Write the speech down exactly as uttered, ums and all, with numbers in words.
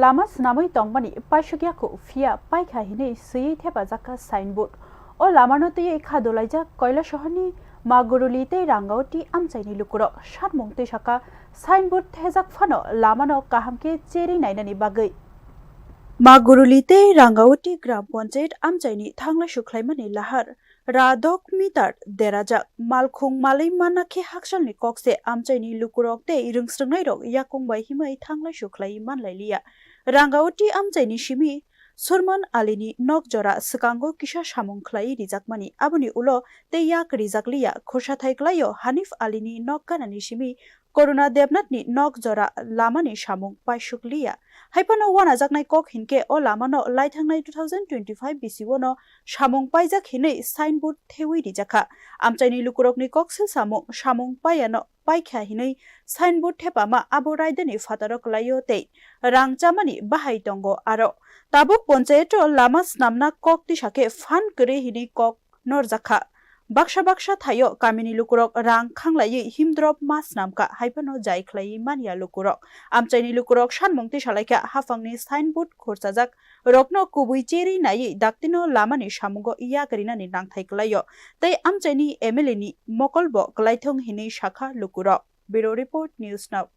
Lama swnamwi tongmani paisukyaku, phiya paikha hinwi swiwi thepajakha signboard. O lamano twiwi kha dolaijak Koilasohorni Maguruli tei Rangauti amchaini lukurok. Sanmung twisakha signboard thejak phano lamano kaham khe cherwi nainani bagwi. Maguruli tei Rangauti Gram Panchayat amchaini thanglai sukhlaimani lahar ra dok meter derajak. Malkhung malwi manna khe hakchalni kokse amchaini lukurok tei rwngsrwngnairok yakung bai himwi thanglai sukhlaiwi manlailiya. Rangauti amchaini simi Surman Alini nok jora swkango kisa samung khlaiwi rijakmani, aboni ulo tei yak rijakliya. Khorsa thai klaio Hanif Alini nok ganani simi Koruna Debnathni nok jora lamani samung paisukliya. Haiphano wanajaknai kok hinkhe o lamano laithangnai two thousand twenty-five bisingono samung paijak hinwi signboard thewi rijakha. Amchaini lukurokni kok silsamung, samung paiyano paikha hinwi signboard thepama abo raidani phataro klaio tei rang chamani bahai tongo aro. Tabuk ponchayato lama snamna kok tisakhe phan kwrwi hinwi kok norjakha. Baksa baksa thaio kamini lukurok rang khanglaiwi himdrop ma snamkha, haiphano jai khlaiwi manya lukurok. Amchaini lukurok sanmung tisalaikha, haphangni signboard khorsajak rokno kubui cherwi naiwi daktino lamani samungo yak rinani nangthai klaio tei amchaini M L A ni mokolbo klaithung hinwi sakha lukurok. Bureau Report, News Now.